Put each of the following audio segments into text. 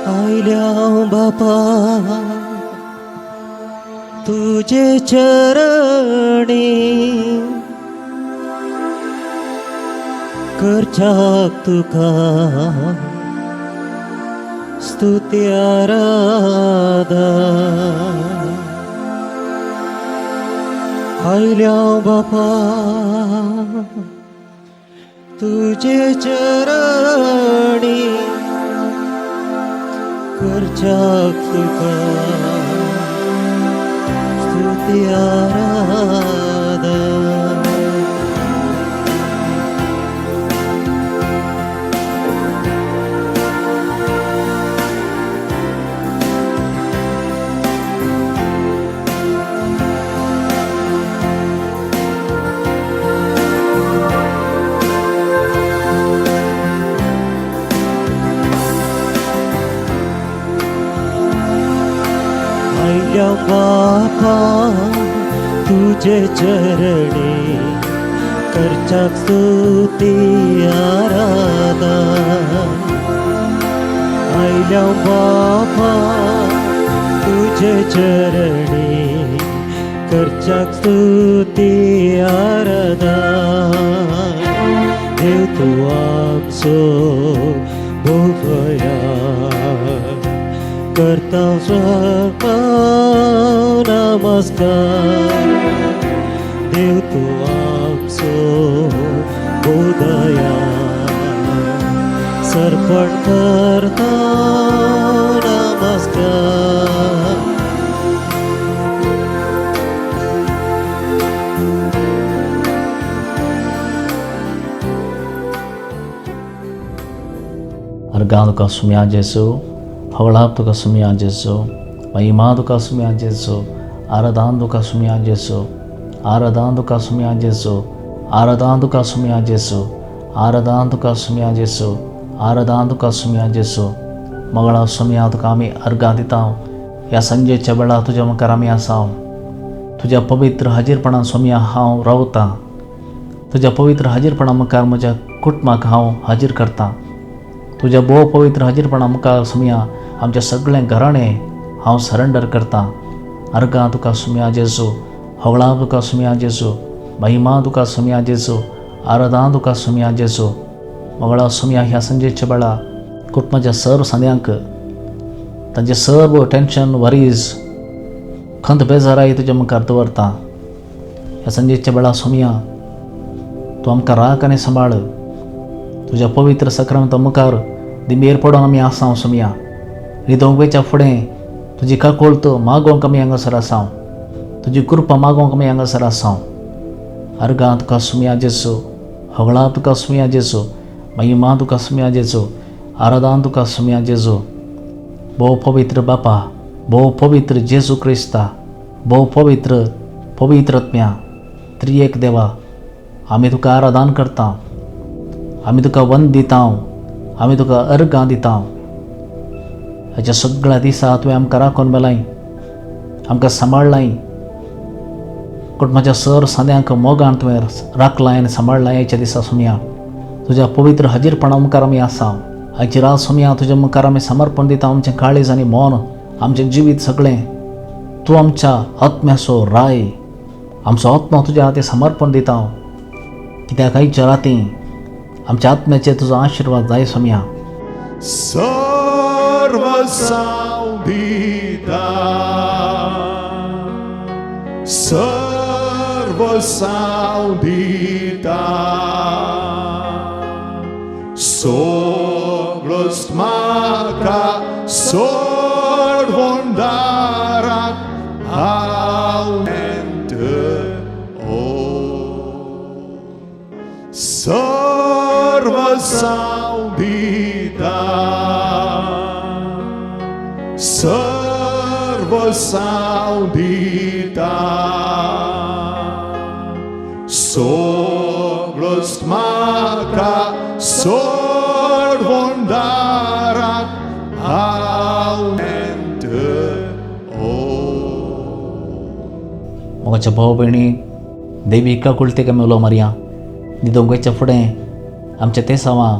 आयल्या बापा तुजे चरणी करच्याक तुका स्तुती आराधा. आयल्या बापा तुजे चरणी करच्याक तुका स्तुती आराधा. आयल्या बापा तुजे चरणी करच्याक स्तुती आराधा. आयल्या बापा तुजे चरणी करच्याक स्तुती आराधा. देव तूं आमचो भोवया करता स्वता नमस्कार. देव तूं आमचो बोधया सर्पण करता नमस्कार. अर्गां तुका सुमया जेजू, होगळाप तुका सुमया जेजू, महिमा तुका सुमया जेजू, आराधान तुका सुमया जेजू, आराधान तुका सुमया जेजू, आराधान तुका सुमया जेजू, आराधान तुका सुमया जेजू, आराधान तुका सुमया जेजू. मंगळा सुमया तुका आमी अर्गां दिता. ह्या संजेच्या वेळार तुज्या मुखार आमी आसा. तुज्या पवित्र हाजीरपणान सोमया हांव रावतां. तुज्या पवित्र हाजीरपणा मुखार म्हज्या कुटुंबाक हांव हाजीर करतां. तुज्या भोव पवित्र हाजीरपणा मुखार सुमया आमच्या सगळें घराणें हांव सरेंडर करतां. अर्गां तुका सुमया जेजू, होगळां तुका सुमया जेजू, महिमा तुका सुमया जेजू, आराधान तुका सुमया जेजू. मंगळा सुमया ह्या संजेच्या वेळा कुटुंबाच्या सर्व सांद्यांक तांचे सर्व टेंशन, वरीज, खंत, बेजाराय तुज्या मुखार दवरता. ह्या संजेच्या वेळा सोमया तूं आमकां राख आनी सांबाळ. तुज्या पवित्र सक्रांता मुखार दिंबेर पडोन आमी आसाव सोमया. न्हिदोंक वयच्या फुडें तुजी काकुळट मागोवंक आमी हांगासर आसाव. तुजी कृपा मागोवंक आमी हांगासर आसाव. अर्गां तुका सुमया जेजू, होगळां तुका सुमया जेजू, महिमा तुका सुमया जेजू, आराधान तुका सुमया जेजू. भोव पवित्र बापा, भोव पवित्र जेजू क्रिस्ता, भोव पवित्र पवित्रत्म्या त्रिएक देवा, आमी तुका आराधान करता, आमी तुका वंद दिता, आमी तुका अर्गां दिता. हाच्या सगळ्या दिसा तुवें आमकां राखून मेलाय, आमकां सांबाळ्ळाय. कुटुंबाच्या सर सांद्यांक मोगान तुवें राखलाय आनी सांबाळ्ळाय. आयच्या दिसा सोमया तुज्या पवित्र हाजीरपणा मुखार आमी आसा. आयची रात सोमया तुज्या मुखार आमी समर्पण दिता. आमचें काळीज आनी मन, आमचें जिवीत सगळें तूं आमच्या आत्म्याचो राय. आमचो आत्मा तुज्या हाती समर्पण दिता, कित्याक आयच्या राती आमच्या आत्म्याचेर तुजो आशिर्वाद जाय सोमया. सर्व दिता, सर्व दिता, सगळोच म्हाका सोडवून दारात हांव ओ सर्व दिता, सर्व दिता, सगळोच म्हाका सोडवून दारात हांव ओ. मोगाच्या भाव भयणी, देवी काकुळतेक आमी उलो मारया. न्हिदोंक वयच्या फुडें आमच्या तेसांवां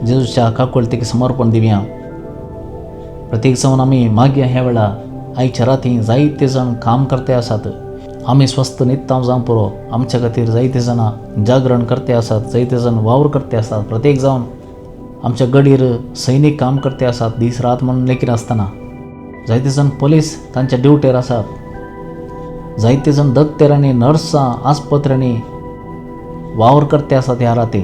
जेजूच्या काकुळतीक समर्पण दिवया. प्रत्येक जावन आमी मागया ह्या वेळा आयच्या राती जायते जाण काम करते आसात. आमी स्वस्थ न्हिदता जावंक पुरो, आमच्या खातीर जायते जाणां जागरण करते आसात, जायते जाण वावर करते आसात. प्रत्येक जावन आमच्या गडीर सैनीक काम करते आसात दीस रात म्हणून लेखिनासतना. जायते जाण पोलीस तांच्या ड्युटेर आसात. जायते जाण दत्तेरांनी, नर्सां, आस्पत्र्यांनी वावर करते आसात. ह्या राती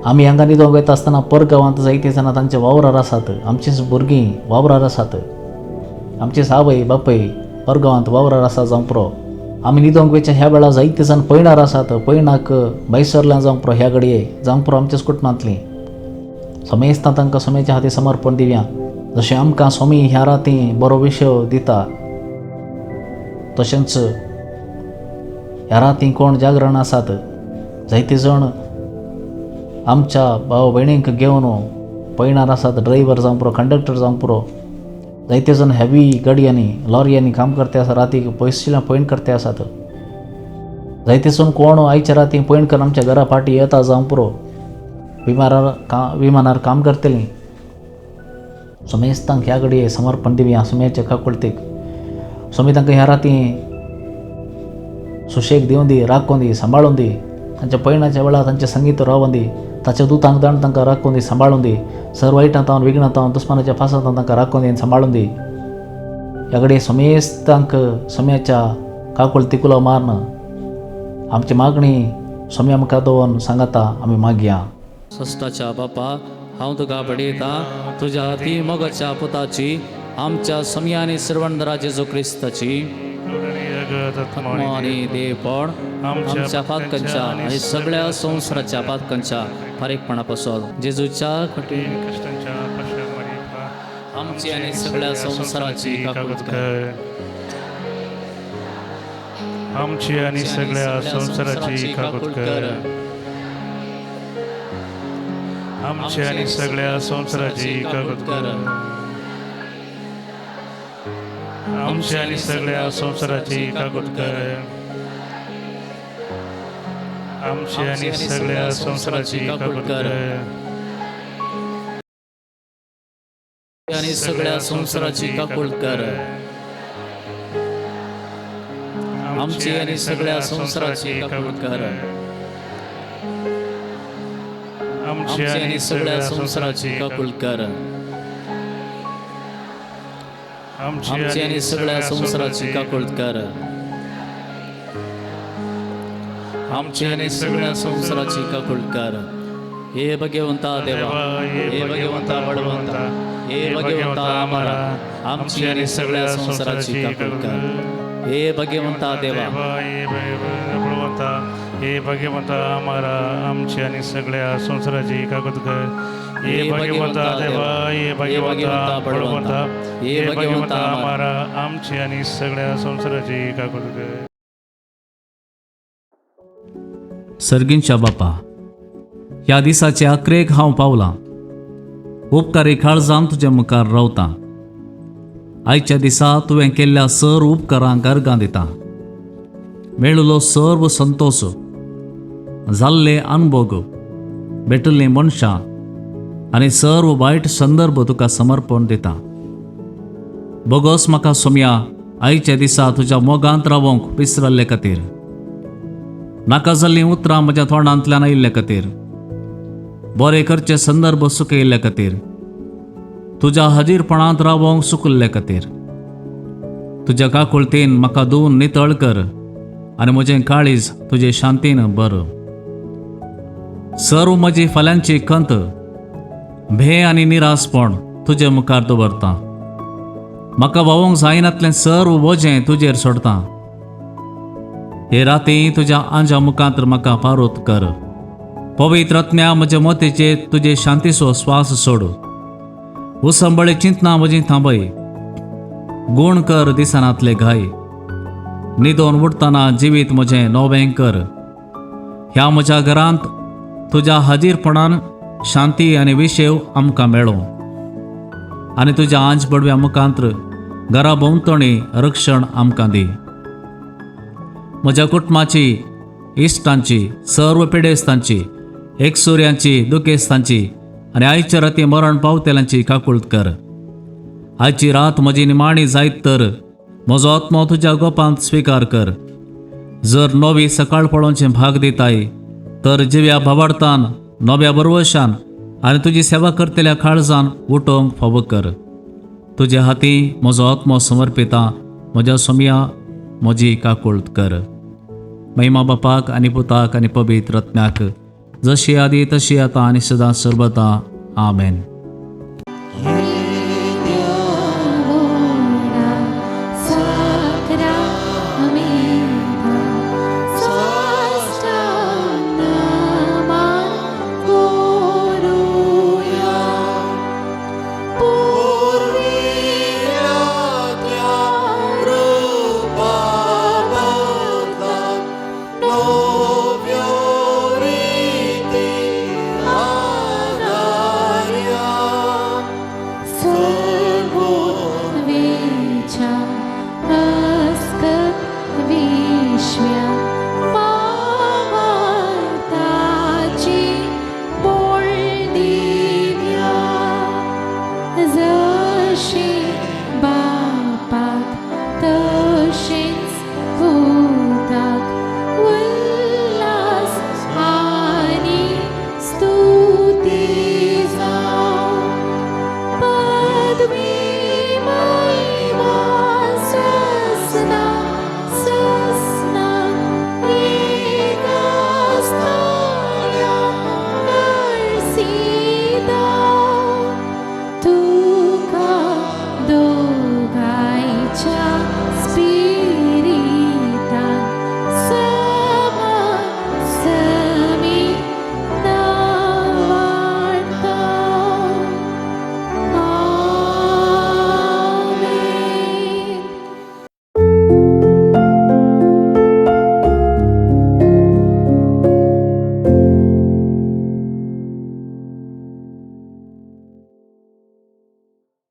आमी हांगा न्हिदोंक वयता आसतना परगांवांत जायते जाणां तांच्या वावरार आसात. आमचीच भुरगीं वावरार आसात, आमचीच आवय बापूय परगांवांत वावरार आसा जावंक पुरो. आमी न्हिदोंक वयच्या ह्या वेळार जायते जाण पयणार आसात, पयणाक भायर सरल्या जावंक पुरो. ह्या घडये जावंक पुरो आमच्याच कुटुंबांतलीं. समेस्तां तांकां स्वामीच्या हाती समर्पण दिवया. जशें आमकां स्वामी ह्या राती बरो विशय दिता, तशेंच ह्या राती कोण जागरण आसात, जायते जाण आमच्या भाव भयणींक घेवन पयणार आसात, ड्रायव्हर जावंक पुरो, कंडक्टर जावंक पुरो. जायते जाण हेवी गाडयांनी, लॉरयांनी काम करते आसा, रातीक पयसुल्ल्यान पयण करते आसात. जायते जाण कोण आयच्या राती पयण करून आमच्या घरा फाटी येता जावंक पुरो, विमानार का विमानार काम करतलीं. समेस्तांक ह्या घडये समर्पण दिवया स्वाम्याच्या काकुळतीक. स्वामी तांकां ह्या राती सुशेग दिवं दी, राखून दी, सांबाळून दी. तांच्या पयणाच्या वेळार तांचे संगीत रावून दी. ताच्या दुतांक दाण तांकां राखून दी, सांबाळून दी. सर्व वायटां तावन, विघ्नां तावन, दुस्मानाच्या फासांत तांकां राखून दी आनी सांबाळून दी. ह्या घडये समेस्तांक स्वाम्याच्या काकुळतीक उलो मारून आमची मागणी स्वाम्या मुखार दवरून सांगता आमी मागया. सश्टाच्या बापा, हांव तुका बडयता तुज्या अती मोगाच्या पुताची, आमच्या स्वामी आनी सर्वंदरा जेजू क्रिस्ताची आत्मो आनी देवपण आमच्या पातकांच्या आनी सगळ्या संवसाराच्या पातकांच्या फारीकपणा पासून जेजूच्या कठीण कष्टांच्या पश्चात आमची आनी सगळ्या संवसाराची काकूत कर. आमची आणि सगळ्या संसाराची काकूत कर. आमची आणि सगळ्या संसाराची काकूत कर. आमची आणि सगळ्या संसाराची काकूत कर. आमची आणि सगळ्या संसाराची काकूत कर. आणि सगळ्या संसाराची काकूत कर. आमची आणि सगळ्या संसाराची काकूत कर. आमची आमची आणि सगळ्या संसाराची काकूत कर. आमची आणि सगळ्या संसाराची काकूत कर. आमची आणि सगळ्या संसाराची काकूत कर. हे भगवंता देवा, हे भगवंता बळवंता, हे भगवंता आमारा, आमची आणि सगळ्या संसाराची काकूत कर. हे भगवंता देवा, हे भगवंता, हे भगवंता आम्हाला आमची आणि सगळ्या संसाराची काकूत कर. हे भगवंता देवा, हे भगवंता बळवंता, हे भगवंता आम्हाला आमची आणि सगळ्या संसाराची काकूत कर. सर्गींच्या बापा, ह्या दिसाचे अकरेक हांव पावलां. उपकारी काळजान तुज्या मुखार रावतां. आयच्या दिसा तुवें केल्ल्या सर उपकारांक अर्गां दिता. मेळिल्लो सर्व संतोश, जाल्ले अनभोग, भेटिल्लीं मनशां आनी सर्व वायट संदर्भ तुका समर्पण दिता. बोगोस म्हाका सोमया आयच्या दिसा तुज्या मोगांत रावोंक विसरल्ले खातीर, नाका जाल्लीं उतरां म्हज्या तोंडांतल्यान आयिल्ले खातीर, बरे करचे संदर्भ सुकयिल्ले खातीर, तुज्या हाजीरपणांत रावोंक सुकल्ले खातीर. तुज्या काकुळतेन म्हाका धुवन नितळ कर आनी म्हजें काळीज तुजे शांतीन बर. सर्व म्हजी फाल्यांची खंत, भे आनी निरासपण तुजे मुखार दवरता. म्हाका व्हांवोंक जायनातलें सर्व वजें तुजेर सोडता. हे राती तुज्या आंजा मुखांत म्हाका पारोत कर. पवित्र आत्म्या, म्हज्या मतीचेर तुजे शांतीचो स्वास सोड. उसंबळे चिंतना म्हजी थांबय. गुण कर दिसनातले घाय. न्हिदोन उठतना जिवीत म्हजें नवें कर. ह्या म्हज्या घरांत तुज्या हाजीरपणान शांती आनी विशेव आमकां मेळो आनी तुज्या आंज बडव्या मुखांत घरा भोंवतणी रक्षण आमकां दी. म्हज्या कुटुंबाची, इश्टांची, सर्व पिडेस्तांची, एकसुऱ्यांची, दुखेस्तांची आनी आयच्या राती मरण पावतेल्यांची काकूळत कर. आयची रात म्हजी निमाणी जायत तर म्हजो आत्मो तुज्या गोपांत स्विकार कर. जर नवी सकाळ पळोवचें भाग दिताय तर जिव्या भावार्थान, नव्या बरवशान आनी तुजी सेवा करतल्या काळजान उठोवंक फावो कर. तुज्या हाती म्हजो आत्मो समर्पिता, म्हज्या सोमया म्हजी काकूळत कर. महिमा बापाक आनी पुताक आनी पवित्र रत्नाक, जशी आदी तशी आतां आनी सदां सर्वता. आमेन.